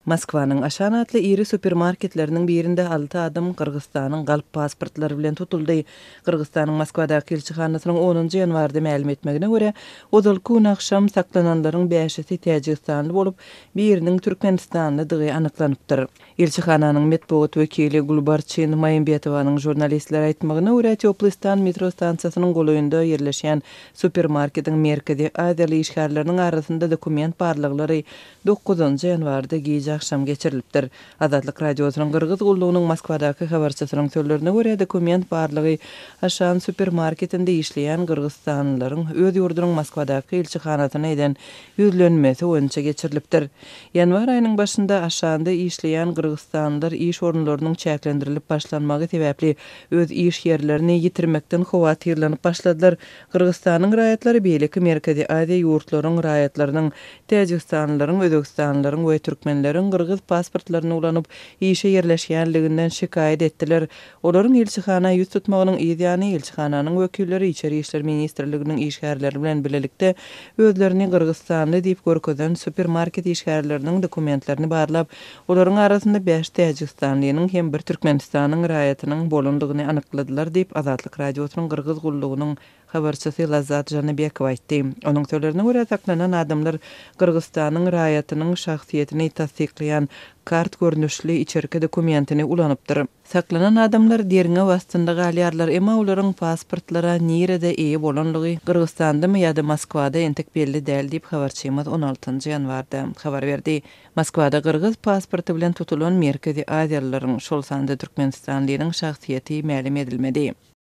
Moskwanyň Aşan atly iri supermarketleriniň birinde alty adam Gyrgyzystanyň galp pasportlary bilen tutuldy. Gyrgyzystanyň Moskwadaky ilçihanasynyň onunjy ýanwarda mälim etmegine görä, ozalky gün agşam saklananlaryň bäşisi täjigistanly bolup, biriniň türkmenistanlydygy anyklanypdyr. Ilçihananyň metbugat wekili Gulbarçyn Maýymbetowanyň žurnalistlere aýtmagyna görä, Týoplyý stan metro stansiýasynyň golaýynda ýerleşýän supermarketiň merkezi aziýaly işgärleriniň arasynda dokument barlaglary dokuzynjy ýanwarda gije agşam geçirilipdir. Azatlyk Radiosynyň Gyrgyz gullugynyň Moskwadaky habarçysynyň sözlerine görä, dokument barlagy Aşan supermarketinde işleýän gyrgyzystanlylaryň öz ýurdunyň Moskwadaky ilçihanasyna eden ýüzlenmesi boýunça geçirilipdir. Ýanwar aýynyň başynda Aşanda işleýän gyrgyzystanlylar iş orunlarynyň çäklendirilip başlanmagy sebäpli öz iş ýerlerini ýitirmekden howatyrlanyp başladylar. Gyrgyzystanyň raýatlary beýleki Merkezi Aziýa ýurtlaryň raýatlarynyň, täjigistanlylaryň, özbegistanlylaryň we türkmenleriň gyrgyz pasportlaryny ulanyp, işe ýerleşýänliginden şikaýat etdiler. Olaryň ilçihana ýüz tutmagynyň yz ýany, ilçihananyň wekilleri Içeri işler ministrliginiň işgärleri bilen bilelikde özlerini gyrgyzystanly diýip görkezen supermarket işgärleriniň dokumentlerini barlap, olaryň arasynda bäş täjigistanlynyň hem bir Türkmenistanyň raýatynyň bolandygyny anykladylar diýip, Azatlyk Radiosynyň Gyrgyz gullugynyň habarçysy Lazzat Žanybekowa aýtdy. Onuň sözlerine görä, saklanan adamlar Gyrgyzystanyň raýatynyň şahsyýetini tassyklaýan kart görnüşli içerki dokumentini ulanypdyr. Saklanan adamlar derňew astynda galýarlar, emma olaryň pasportlara nirede eýe bolanlygy, Gyrgyzystandamy ýa-da Moskwada entek belli däl diýip, habarçymyz on altynjy ýanwarda habar berdi. Moskwada gyrgyz pasporty bilen tutulan merkezi aziýalylaryň, şol sanda türkmenistanlynyň şahsyýeti mälim edilmedi.